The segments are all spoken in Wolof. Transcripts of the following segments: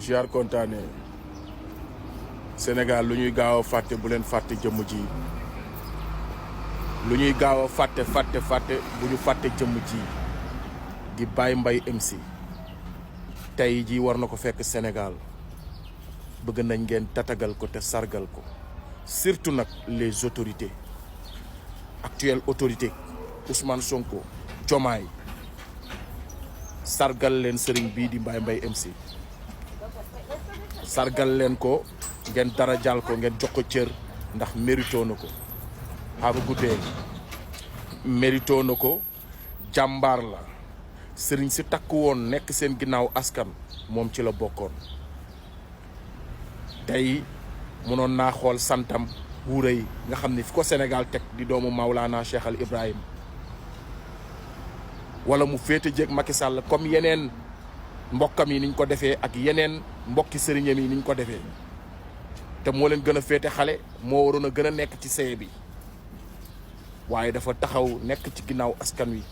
ziar kontaane Sénégal lu ñuy gaaw a fàtte bu leen fàtte jëmm ji lu ñuy gaaw a fàtte bu ñu fàtte jëmm ji di Baye Mbaye MC tey jii war na ko fekk Sénégal bëgg nañ ngeen tatagal ko te sargal ko surtout nag les autorités actuelles autorités Ousmane Sonko Diomaye sargal leen sëriñ bii di Baye Mbaye MC sargal leen ko ngeen dara jàll ko ngeen jox ko cër ndax mérito na ko xaaba guddee mérito na ko jàmbaar la sëriñ si takk woon nekk seen ginnaaw askan moom ci la bokkoon tey mënoon naa xool santam wuurëy nga xam ne fi ko Sénégal teg di doomu Maulana Cheikh Al Ibrahim wala mu féete jéeg Macky Sall comme yeneen mbokkam yi niñ ko defee ak yeneen mbokki sëriñam yi niñ ko defee te moo leen gën a féete xale moo waroon a gën a nekk ci seye bi waaye dafa taxaw nekk ci ginnaaw askan wi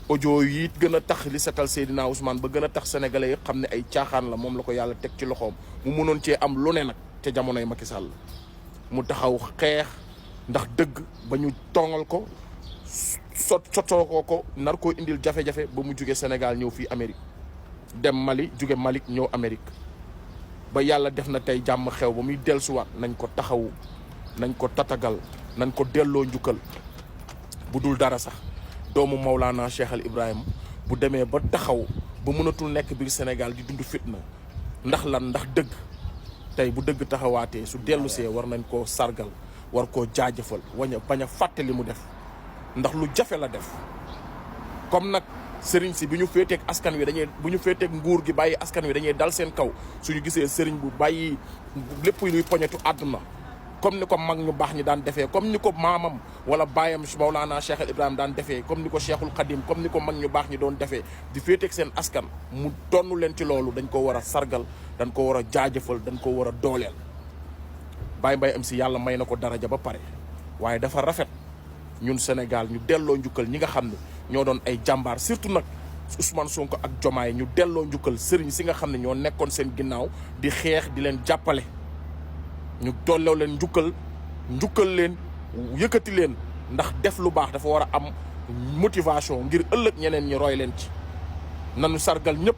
audio yi it gën a tax li setal Seydina Ousmane ba gën a tax sénégalais yi xam ne ay caaxaan la moom la ko yàlla teg ci loxoom mu mënoon cee am lu ne nag ca jamonoy Macky Sall mu taxaw xeex ndax dëgg ba ñu tongal ko sotoo ko nar koo indil jafe-jafe ba mu jóge Sénégal ñëw fii Amérique dem Mali jóge Mali ñëw Amérique ba yàlla def na tey jàmm xew ba muy dellusiwaat nañ ko taxawu nañ ko tatagal nañ ko delloo njukkal bu dul dara sax doomu Maulana Cheikh Al Ibrahim bu demee ba taxaw ba mënatul nekk biir Sénégal di dund fitna ndax lan ndax dëgg tey bu dëgg taxawaatee su dellusee war nañ koo sargal war koo jaajëfal bañ a fàtte li mu def ndax lu jafe la def comme nag sëriñ si bi ñu féeteeg askan wi bu ñu féeteeg nguur gi bàyyi askan wi dañuy dal seen kaw suñu gisee sëriñ bu bàyyi lépp luy poñetu àdduna comme ni ko mag ñu baax ñi daan defee comme ni ko maamam wala baayam Maulana Cheikh Al Ibrahim daan defee comme ni ko Cheikhul Khadim comme ni ko mag ñu baax ñi doon defee di féeteeg seen askan mu donnu leen ci loolu dañ ko war a sargal dañ ko war a jaajëfal dañ ko war a dooleel Baye Mbaye MC yàlla may na ko daraja ba pare waaye dafa rafet ñun Sénégal ñu delloo njukkal ñi nga xam ne ñoo doon ay jàmbaar surtout nag Ousmane Sonko ak Diomaye ñu delloo njukkal sëriñ si nga xam ne ñoo nekkoon seen ginnaaw di xeex di leen jàppale ñu dolloo leen njukkal leen yëkkati leen ndax def lu baax dafa war a am motivation ngir ëllëg ñeneen ñi roy leen ci nañu sargal ñëpp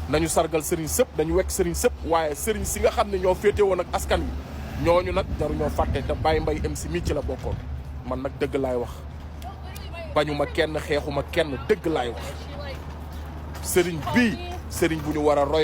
nañu sargal sëriñ sëpp dañu wekk sëriñ sëpp waaye sëriñ si nga xam ne ñoo féete woon ak askan wi ñooñu nag jaruñoo fàtte te Baye Mbaye MC mii ci la bokkoon man nag dëgg laay wax bañuma kenn xeexuma kenn dëgg laay wax sëriñ bii sëriñ bu ñu war a roy